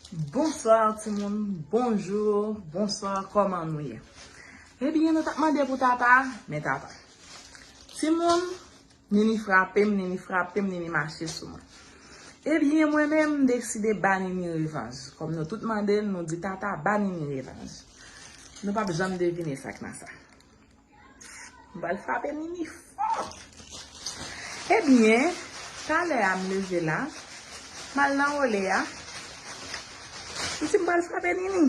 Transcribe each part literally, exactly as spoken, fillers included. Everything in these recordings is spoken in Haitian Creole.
Bonswa timoun, bonjou, bonswa, kòman nou ye? Ebyen, nou t ap mande pou Tata, men Tata. Timoun, Nini frape m, Nini frape m, Nini mache sou mwen. Ebyen, mwen menm, m deside ba Nini revanj. Kòm nou tout mande l, nou di Tata ba Nini revanj. Nou p ap janm devine sa k nan sa. M pral frape Nini fò. Ebyen, talè a m leve la, m al nan olè a. M di m pral frape Nini.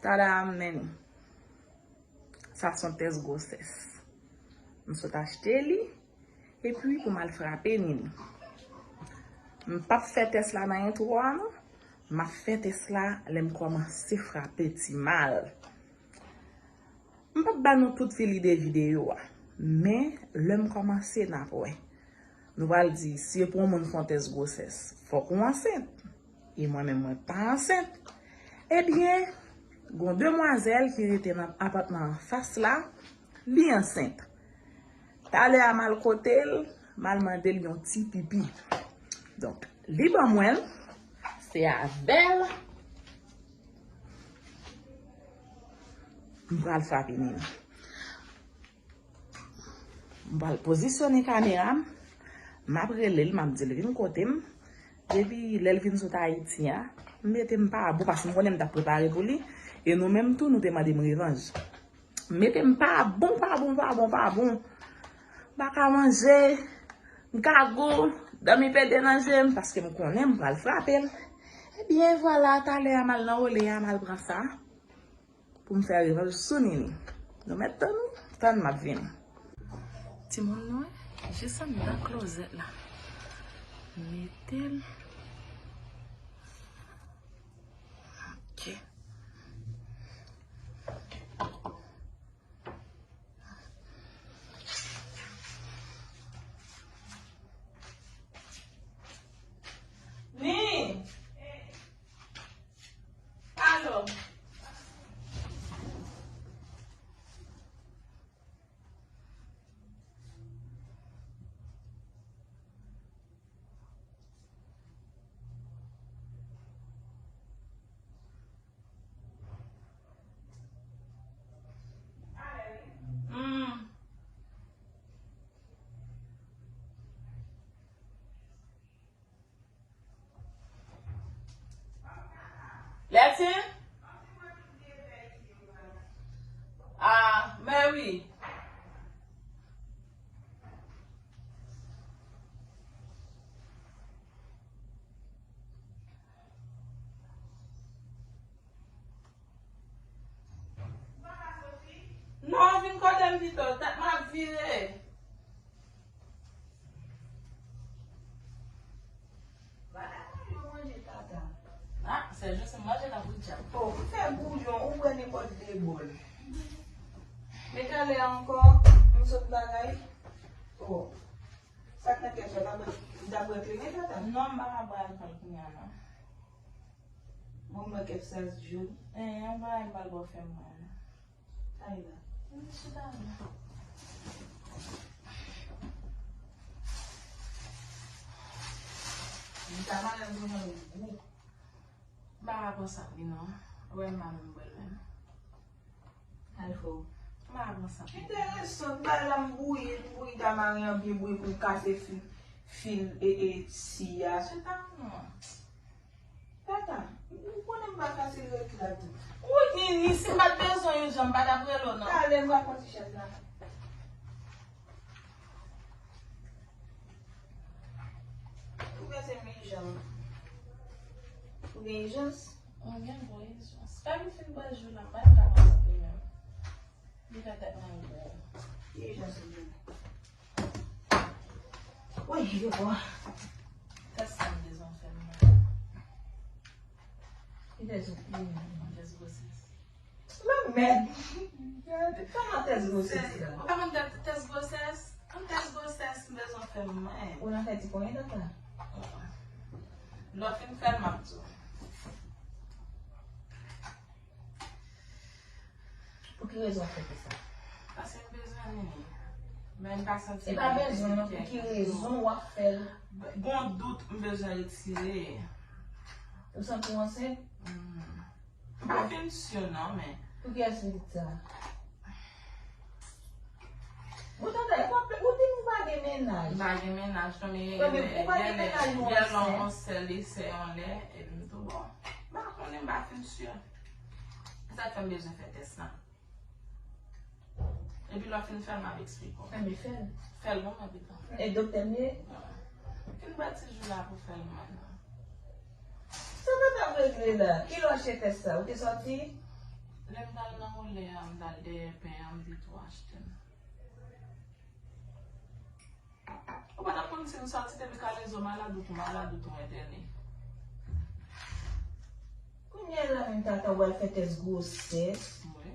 Talè a m mennen. Sa se yon tès gwosès. M sot achte li. Epi pou m al frape Nini. M p ap fè tès la nan entwo a non. M ap fè tès la lè m kòmanse frape ti mal. M p ap ba nou tout fil ide videyo a. Men lè m kòmanse n ap wè. Nou pral di si yo pou yon moun fè yon tès gwosès, fòk ou ansent. E mwen menm mwen pa ansent. Ebyen, gon demwazèl ki rete nan apatman anfas la, li ansent. Talè a m al kote l, m al mande l yon ti pipi. Donk, li ban mwen l, se avè l m pral frape Nini. M pral pozisyone kamera m, m ap rele l, m ap di l vin kote m. Depi lè l vin sot Ayiti a, m mete m pa bon, paske m konnen m t ap prepare pou li. E nou menm tou, nou te mande m revanj. M mete m pa bon, pa bon, pa bon, pa bon. M pa ka manje, m kagou, dòmi pete nan je m, paske m konnen m pral frape l. Ebyen, vwala, talè a m al nan olè a, m al pran sa. Pou m fè revanj sou Nini. Nou mèt tann ou? Tann m ap vini. Timoun nou, jis anndan klozèt la. Mete l. Ok. Ni! Alo. Hmm. Lètin? Ah, mè wi. Non, vin kote m pito, tèt m ap vire. Bagay mwen yo manje tata. Ah, se jis m manje la pou djab. Oh, m fè bouyon, ou bwè nenpòt de bòl. Men talè ankò, m sot bagay. Oh. Sa k nan kèt ou la, m t ap bwè kleren tata. Non, m pa ka bwè alkòl kounye a non. Bon, m nan kèt sa jodi. Eh, yon bagay m pral bò fè mwen. Kay la. Vin chita la. M ta malad mwen gou. M pa ka konsa wi non. Ou wè m pa menm bwè l menm. Al fè w. M pa ka konsa. Enteresan, bay la m bouyi, m bouyi tamaren an byen bouyi pou l kase fil, fil e, e, si a. Chita non. Tata, ou konnen m pa fasil ret la tou. Ou Nini, si m pa t bezwen yon jan, m pa t ap rele w non. Talè m va pran ti chèz la. Ou panse m ijan? Ou gen ijans? Mwen gen gwo ijans. Fè m fin bwè ji la, m pa t ka konsa li menm. Li fè tèt mwen gwo. Ki ijans ou gen? Woy, yo bò. Tès sa m bezwen fè m nan. Ki tès ou, ki tès gwosès? Lanmèd. Kòman tès gwosès la? Ou pa konn tès, tès gwosès? Yon tès gwosès m bezwen fè m mwen. Ou nan fè ti konyen tata? Lè w fin fè l, m ap di w. Pou ki rezon w fè sa? Paske m bezwen Nini. Men m pa santi. E pa bezwen non, pou ki rezon w ap fè l? Gon dout m bezwen retire. Ou santi w ansent? M pa fin si non, men. Pou kiyès li di sa? Ou tande, ou pa, ou di nou pa gen mennaj. M pa gen mennaj non, men ou pa gen mennaj, ou ansent. Gen lè yon sèl esè yon lè, epi m tou bon. M pa konnen, m pa fin si. Se sa k fè m bezwen fè tès la. Epi lè w fin fè l, m ap eksplike w. Enben fè l. Fè l bon, mwen pito. E doktè m ye? Fin bat ti jou la pou fè l mwen. Sa pa t ap regle la. Kilè w achte tès sa? Ou te sòti? Lè m t al nan Olè a, m t al dèyè pen an, m te tou achte l. Ou pa t ap konn si m sòti depi Kalezo malad ou tou malad ou tou entène. Kounye a la menm tata w al fè tès gwosès. Wi.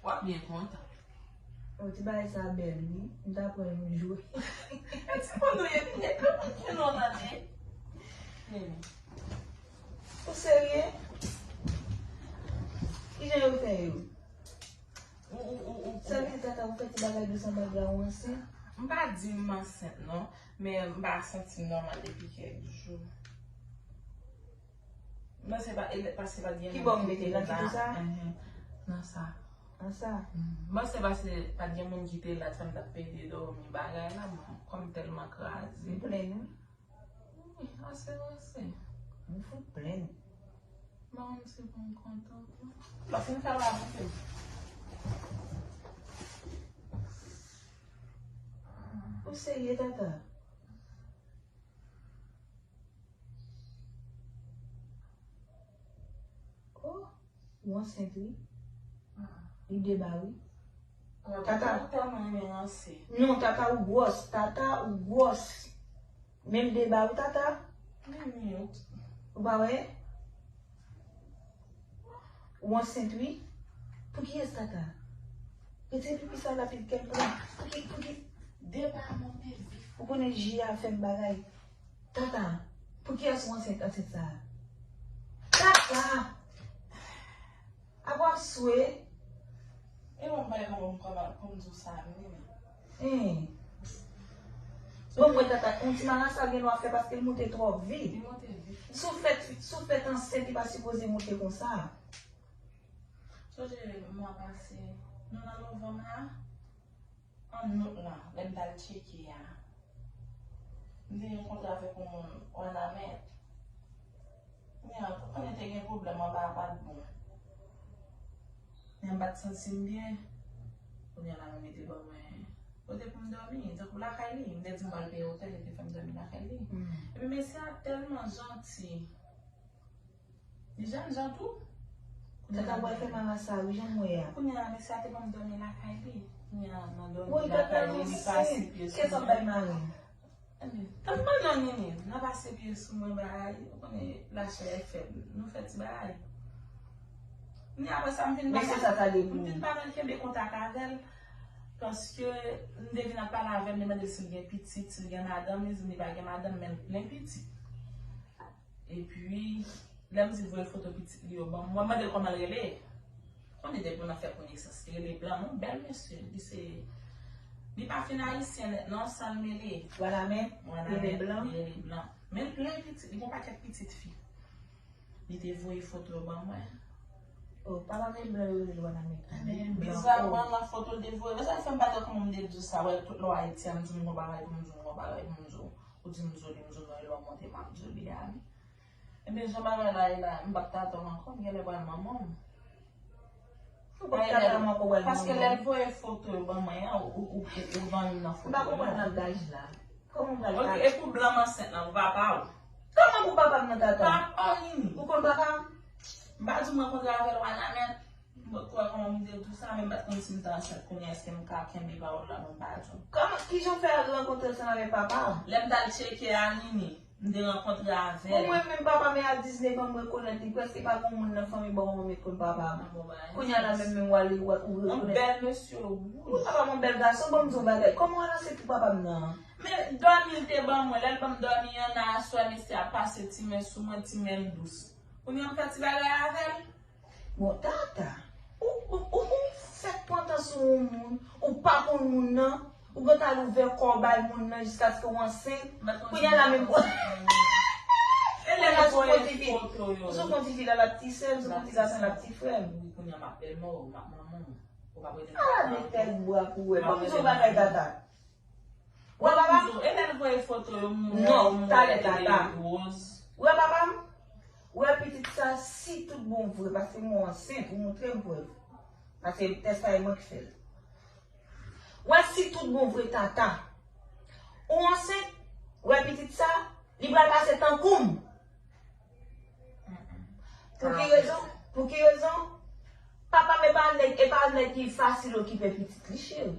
W ap byen kontan. O, ti bagay sa bèl wi. M ta pran yon jou. E ti moun ou ye, Nene? Kòman ki non tande? Nene. Ou serye? Kijan yo fè yo? Ou, ou, ou, ou, Sa ou. Vin tata ou fè ti bagay dous anba bra ou ansent? M pa di m ansent non, men m pa santi m nòmal depi kèk jou. Mwen se pa, e, paske pa t gen Ki bò m mete nan kito sa? Enhen. Nan sa. Nan sa? Mm. Mwen se paske pa t gen moun ki te la, sa m t ap pede dòmi bagay la, mwen, kò m tèlman kraze. M plenn wi. Wi, ase, ase. M fout plenn. M pa konn si pou m kontan tou. Lè w fin fè l la, montre m. Ou serye, tata? Oh, ou ansent wi. Li de ba wi. Tata. Tata, mwen renmen ranse. Non, tata ou gwòs, tata ou gwòs. Menm de ba wi, tata. Ou pa wè? Ou ansent wi. Pou kiyès tata? Retire pipi sa rapid kèl pran. Pou ki, pou ki? De ba monte vif. Ou konnen ji a fè m bagay. Tata, pou kiyès ou ansent ansent sa a? Tata! Apa w ap swe? E bon, m pa gen kòman pou m di w sa, men. Hein. Bon, mwen tata, yon ti malasa gen dwa fè paske l monte twò vit. Li monte vit. Si w fèt, si w fèt ansent, li pa sipoze monte konsa. Sonje mwa pase, nou nan novanm la, an out la, lè m t al tcheke a, m te rankontre avèk yon moun, Wanament. Kounye a, ou konnen te gen pwoblèm anba a pa t bon. Men m pa t santi m byen. Kounye a la, men li te ban mwen kote pou m dòmi, tankou lakay li. M te di m pral peye otèl, li te fè m dòmi lakay li. Epi mesye a tèlman janti. Li jènjan tou. Tata pral fè malasa wi, jan m wè a. Kounye a, mesye a te ban m dòmi lakay li. Kounye a, nan dòmi lakay li, li pase pye sou mwen. Kèt w ap bay mari m? Tann mwen non, Nene, nan pase pye sou mwen, bagay, ou konnen lachè fèb, nou fè ti bagay. Kounye a, apre sa, m vin pa mal, m vin pa mal kenbe kontak avè l, paske m te vin ap pale avè l, m te mande l si l gen pitit, si l gen madanm, li di m li pa gen madanm, men l plen pitit. Epi, lè m di l voye foto pitit li yo ban m, mwen mande l kòman l rele. Konnen depi nou nan fè konesans, li rele Blan, yon bèl mesye. Li se, li pa fin ayisyen nèt non, san l mele. Wanament, li rele Blan. Li rele Blan. Men l plen pitit, li gen yon pakèt pitit fi. Li te voye foto yo ban mwen. Oh, papa men Blan yo rele Wanament. Men bizarman, nan foto l te voye. Men sa fè m pa t wè kòman m te di w sa, wè, tout lè w Ayiti a, m di m gon bagay pou m di w, m gon bagay pou m di w. Ou di m zoli, m di w non, e lè w monte m ap di w li a wi. Ebyen, jan bagay la ye la, m p ap t atann ankò, m genlè pral manman m. Ou p ap t atann ankò w al manman m. Paske lè l voye foto yo ban mwen an, ou, ou, ou, ou vann nan foto yo. M pa konprann langaj la. Kòman w pral... Ok, e pou Blan ansent lan, pou papa w? Kòman pou papa m nan tata? Papa w, Nini. Ou konn papa m? M pa di w m rankontre avè l Wanament. M potko wè kòman m te di w sa, men m pa t konn si m te ansent kounye a, èske m ka kenbe pawòl la pou m pa di w? Kòman, kijan w fè rankontre ansanm avèk papa w? Lè m t al tcheke a, Nini, m te rankontre avè l. Bon, mwen menm, papa m a diznèf an, m rekonèt li, prèske pa gen moun nan fanmi bò manman m ki konn papa m. Kounye a la menm, menm w ale, w, ou rekonèt. Yon bèl mesye wouj. Wi, papa m yon bèl gason, ban m di w yon bagay. Kòman w al ansent pou papa m nan? Men dòmi l te ban mwen, lè l ban m dòmi an, nan aswè, mesye a pase ti men sou mwen, ti men dous. Kounye a m fè ti bagay avè l. Bon, tata, ou, ou, ou, ou Tèt pantan sou yon moun, ou pa konn moun nan, ou gentan al ouvè kò w bay moun nan jiskaske w ansent. Kounye a la menm. E lè l voye foto yo. Ou sou konn tifi la, l ap ti sè m, sou konn ti gason, l ap ti frè m. Wi, kounye a m ap bèlmè w, m ap manman w. Ou p ap rele m papa ankò. Ala de tèt bwa pou wè. Ban m di w bagay, Tata. Ou wè papa m? E lè l voye foto yo, m wè. Non, talè, Tata. Ou wè papa m? Ou wè pitit sa, si tout bon vre, paske mwen ansent, ou montre m prèv. Paske tès sa e mwen ki fè l. Ou wè si tout bon vre, Tata. Ou ansent, ou wè pitit sa, li pral pase tankou m. Pou ki rezon? Pou ki rezon? Papa m e pa nèg, e pa nèg ki fasil okipe pitit li, cheri.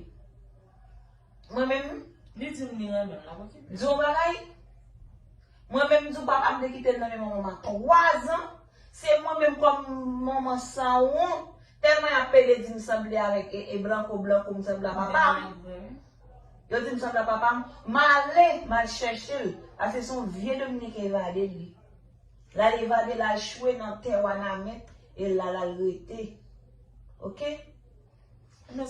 Mwen menm, li di m li renmen m, l ap okipe. Di w bagay? Mwen menm, m di w papa m te kite l nan men manman m a twa zan. Se mwen menm kòm manman sanwont. Tèlman y ap pede di m sanble avèk e, e blanko, blanko, m sanble a papa m. Yo di m sanble a papa m. M ale, m al chèche l. Paske se yon vye Dominiken evade li. L al evade, l al chwe nan tè Wanament, e la l al rete. Oke?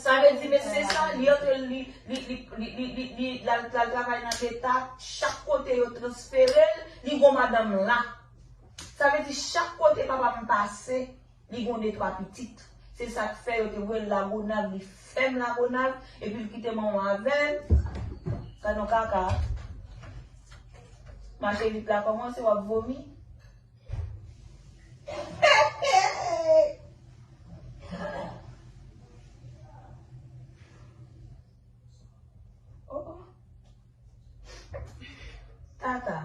Sa vle di, mesye sa, li antre, li, li, li, li, li, li, li, l al, l al travay nan Leta, chak kote yo transfere l, li gon madanm la. Sa vle di, chak kote papa m pase, li gon de twa pitit. Se sa k fè yo te voye l Lagonav, li fèm Lagonav, epi l kite manman avè l. Gad yon kaka. Mache vit la kòmanse, w ap vomi. Oh, oh. Tata.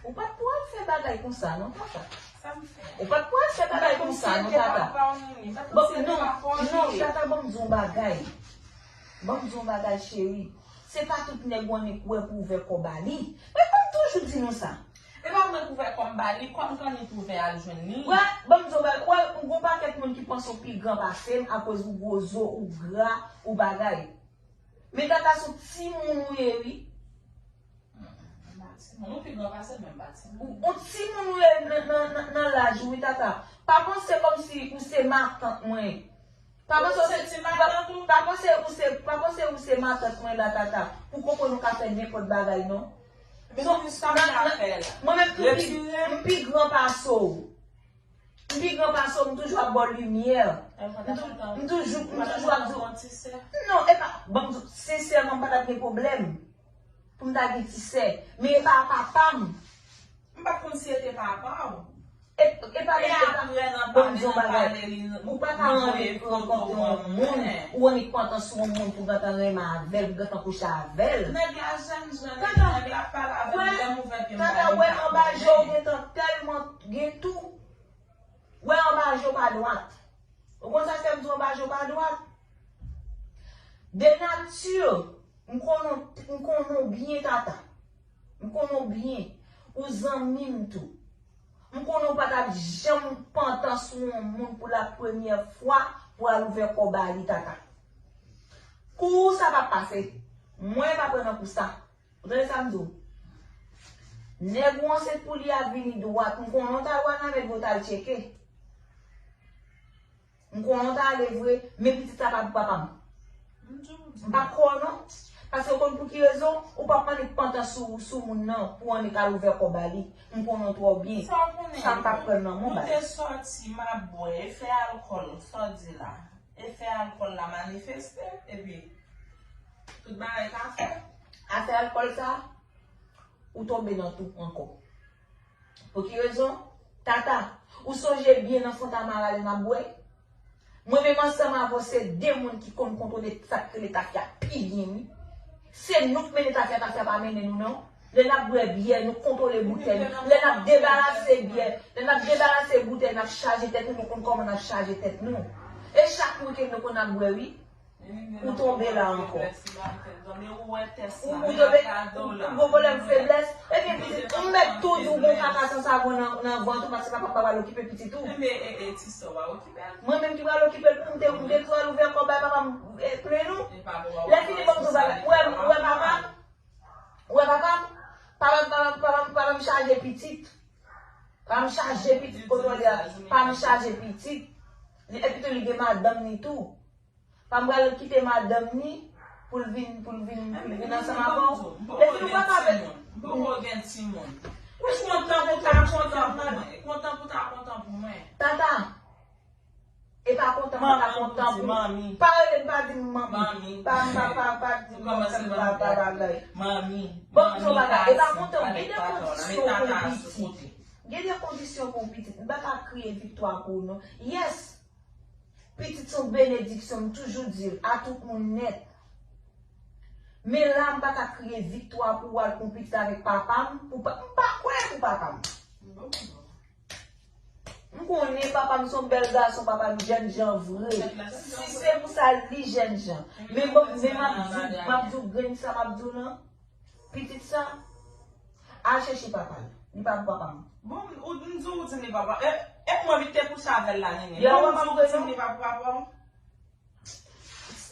Ou pa t pou al fè bagay konsa, non, Tata. Sa m fè? Ou pa t pou al fè bagay konsa, non, Tata. Bon, non, non, Tata, ban m di yon bagay. Ban m di yon bagay, cheri. Se pa tout nèg ou annik wè pou ouvè kò ba li. Men ban m toujou di nou sa. E pa mwen k ouvè kò m ba li, kò m k annik ouvè al jwenn li. Wè, ban m di yon bagay. Wè, ou gon pakèt moun ki panse w pi gran pase m akoz ou gwo zo, ou gra, ou bagay. Men Tata, se yon timoun ou ye, wi. M pa timoun, ou pi gran pase m, men m pa timoun. Ou, ou timoun ou ye nan, nan, nan, nan laj ou, wi, Tata. Pa panse kòmsi ou se matant mwen. Pa panse ou se, pa, pa panse ou se, pa panse ou se matant mwen la, Tata. Pou konprann ou ka fè nenpòt bagay, non. Men sa m ka fè la. Mwen menm, m pi, m pi gran pase w. M pi gran pase w, m toujou ap ba w limyè. M tou-, m toujou, m toujou ap di w. Non, e pa, ban m di w, sensèman, m pa t ap gen pwoblèm pou m ta gen ti sè. Men e pa papa m. M pa t konn si e te papa w. E, e pa, e pa, ban m di w yon bagay. Ou pa ka annik rankontre yon moun, ou annik pantan sou yon moun pou gentan renmen avè l, pou gentan kouche avè l. Nèg la jèn, jèn, nèg la ap pale avè m, lè m ouvè pye m ba li, m pa gen anyen. Wè anba je w gentan tèlman gen tou. Wè anba je w pa dwat. Ou konn sa k fè m di w anba je w pa dwat? De nati, m konnen, m konnen w byen, Tata. M konnen w byen. Ou zanmi m tou. M konnen w pa t ap janm pantan sou yon moun pou la premyè fwa pou al ouvè kò ba li, Tata. Kou sa p ap pase. Mwen pa pran nan kou sa. Ou tande sa m di w? Nèg ou ansent pou li a vini dwat. M konnen w t al Wanament vre, w t al tcheke. M konnen w t ale vre, men pitit sa pa pou papa m. M pa kwè w non. Paske w konn pou ki rezon, ou p ap annik pantan sou, sou moun nan, pou annik al ouvè kò ba li. M konnen w twò byen. Sa w konnen, sa m p ap pran nan men w bay. Nou te sòti, m ap bwè, efè alkòl, sa w di la. Efè alkòl la manifeste, epi tout bagay ka fè. Afè alkòl sa, ou tonbe nan tou ankò. Pou ki rezon? Tata, ou sonje byen nan Fontamara lè n ap bwè? Mwen menm ansanm avè w se de moun ki konn kontwole sa k rele tafya pi byen, wi. Se nou k mennen tafya, tafya pa mennen nou, non. Lè n ap bwè byè, nou kontwole boutèy. Lè n ap debarase byè, lè n ap debarase boutèy, n ap chaje tèt nou, nou konn kòman n ap chaje tèt nou. E chak wikenn nou konn ap bwè, wi. Ou tonbe la ankò. Ou, ou tonbe, ou, ou gon pwoblèm feblès. Ebyen, pitit, m mèt tou di w gon kaka san savon nan, nan vant ou, paske papa m pa pral okipe pitit ou. Mwen menm ki pral okipe l pou m te, m te tou al ouvè kò bay papa m, e, plen ou. Lè fini, ban m di w bagay. Ou wè, ou wè papa m? Ou wè papa m? Papa m, papa m, papa m, papa m chaje pitit. Papa m chaje pitit kote w ye a. Papa m chaje pitit. Li, epi tou, li gen madanm ni tou. Pa m pral kite madanm ni pou l vin, pou l vin, pou l vin ansanm avè w. Lefini, ou pa ka. M poko gen timoun. Ou kontan pou ta kontan pou mwen. Kontan pou ta kontan pou mwen. Tata, e pa kontan pou ta kontan pou mwen. Pa rele m, pa di m manmi. Pa, pa, pa, pa di m manmi, pa, pa bagay. Bon, m di w bagay, e pa kontan, gen de kondisyon pou pitit. Gen de kondisyon pou pitit. M pa ka kriye viktwa pou ou non. Yes, pitit se yon benediksyon, m toujou di l a tout moun nèt. Men la, m pa ka kriye viktwa pou w al pran pitit avèk papa m, pou pa, m pa kwè pou papa m. M konnen papa m se yon bèl gason, papa m jènjan vre. Si se pou sa, li jènjan. Men bon, men m ap di w, m ap di w grenn sa m ap di w lan. Pitit sa, al chèche papa l. Li pa pou papa m. Bon, ou, m di w, ou di m li pa pou. E, e mwen ki te kouche avè l la, Nini. Bon, m di w, ou di m li pa pou papa w.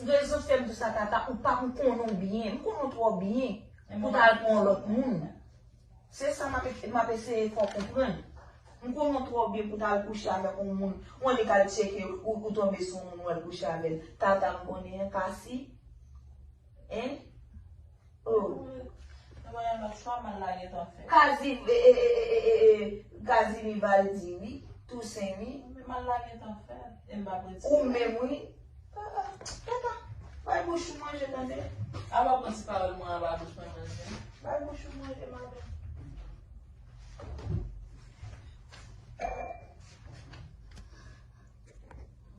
Rezon fè m di w sa, Tata, ou pa, m konnen w byen. M konnen w twò byen pou w ta al pran yon lòt moun. Se sa m ap, m ap eseye fè w konprann. M konnen w twò byen pou w ta al kouche avèk yon moun. Ou annik al tcheke, ou, ou tonbe sou yon moun, ou al kouche avè l. Tata, m konnen an, Kasi. Hein? Oh. Mwen, mwen, lòt fwa, m al lage t anfè. Kazi, e, e, e, e, e, e, Kazimi Valdi, wi. Tousen, wi. M al lage t anfè. E m pa predi. Ou menm, wi. Ah, ah, tata. Bay bouch ou manje, tande. A pa pran ti pawòl mwen anba bouch mwen manje. Bay bouch ou manje, madanm.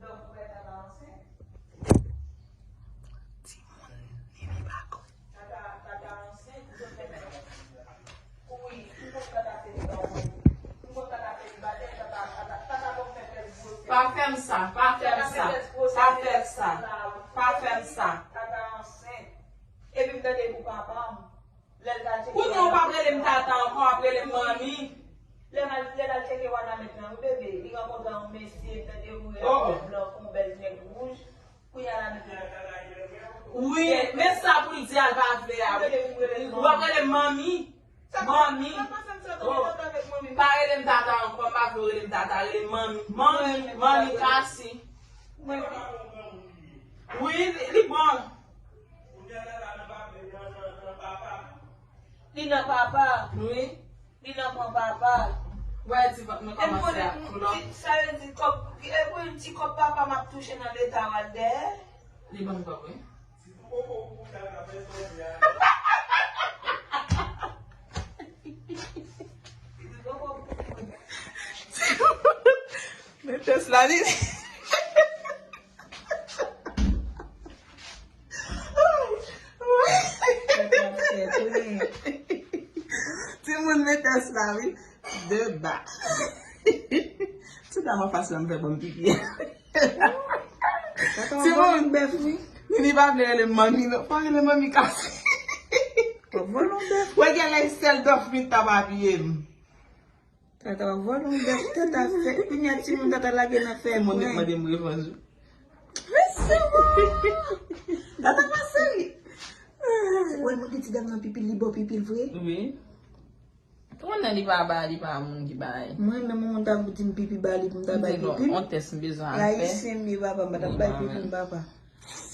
Donk, ou wè tata ansent? Timoun, Nini pa konn. Tata, tata ansent, ou konn fè tata. Wi, ou konn tata selibatè. Ou konn tata selibatè, tata, tata, tata konn fè tèl gwosès. Pa fè m sa, pa fè m sa, pa fè m sa, pa fè m sa. Tata ansent. Epi m tande pou papa m. Kounye a w p ap rele m tata ankò, w ap rele m manmi. Lè m al, lè l al tcheke wanament lan, wi, bebe, li rankontre yon mesye, tande, wi, yon bèl blan, yon bèl nèg wouj. Kounye a la, wi, men sa pou l di a, l pa vle a, wi. W ap rele m manmi. Manmi. Oh. Pa rele m tata ankò, m pa vle w rele m tata, rele m manmi. Manmi, manmi Kasi. Wi, li, li bon. Li nan papa. Wi. Li nan pran papa. Wè, ti vant mwen kòmanse ap klòp. Sa vle di kòb, e pou yon ti kòb papa m ap touche nan leta w al dèyè. Li ban m kòb, wi. Mètès la, li. Timoun mètès la, wi. De ba. Tout la mwen fasil an fè bon pipi. Timoun bèf, wi. Nini pa vle rele m manmi, non. Pa rele manmi Kasi. Wè, gen lè sèl dòf mi t ap apiye m. Tata vòlè yon bèf, tata fè. Kounye a timoun tata lage nan fè. Timoun yo mande m revanj. Mesye, tata pa serye. Wè, mwen gen ti dam nan pipi, li ba w pipi l vre? Wi. Ou konnen li pa ba, li pa moun ki bay. Mwen menm, yon moun ta di m pipi ba li pou m ta bay pipi. Yon tès m bezwen al fè. Ayisyen m ye, papa, m pa t ap bay pipi m, papa.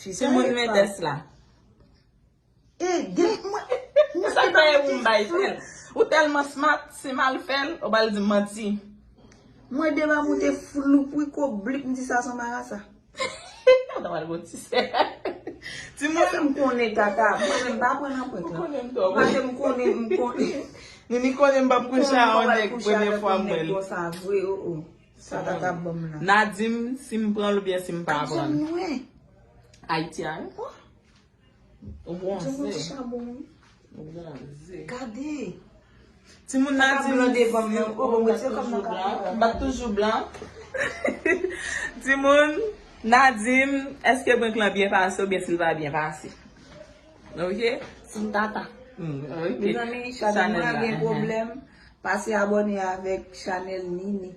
Timoun mètès la. E, gen, mwen, mwen sa te fè ou m bay fè l. Ou tèlman smart, si m al fè l, ou pral di m manti. Mwen de ba moute flou, pwiko blik, m di sa se marasa. Ou ta pral gon ti sè. Timoun. Èske m konnen tata? Mwen menm pa pran nan prank lan. Ou konnen m twò. Paske m konnen, m konnen. Nini konnen m p ap kouche a yon nèg premye fwa m wè l. Konsa vre, oh, oh. Sa tata ban m la. Nadim, si m pran l oubyen si m pa pran l. Ayiti a, wi. Ou bwonze. Ou bwonze. Gade. Timoun Nadim, m pa t toujou blan. Timoun Nadim, èske prank lan byen pase oubyen si l pa byen pase? Ok? Ti tata. Hmm, ok. Mezanmi, Chanèl mwen gen pwoblèm. Pase abòne avèk chanèl Nini.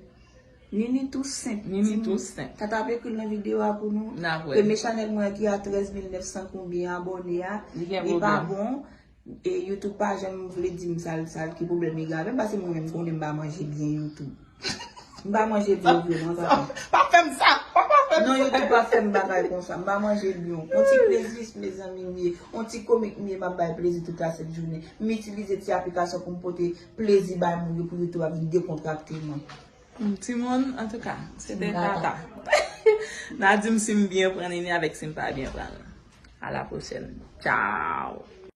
Nini Toussaint. Nini Toussaint. Tata ap ekri l nan videyo a pou nou. N ap wè. Premye chanèl mwen ki a trèz mil nèf san konbyen abòne a, li pa bon. E YouTube pa janm vle di m sa l, sa l ki pwoblèm li gen avè m, paske mwen menm konnen m pa manje byen YouTube. M pa manje byen vre non, papa. Pa fè m sa, papa. Non, YouTube pa fè m bagay konsa. M pa manje lyon. On ti plezi, mezanmi, m ye. On ti komik, m ye, m ap bay plezi tout la sent jounen. M itilize ti aplikasyon pou m pote plezi bay moun yo pou YouTube ap vin dekontrakte mwen. Timoun, antouka, se te tata. N a di m si m byen pran Nini avèk si m pa byen pran l. A la pwochèn. Tchao.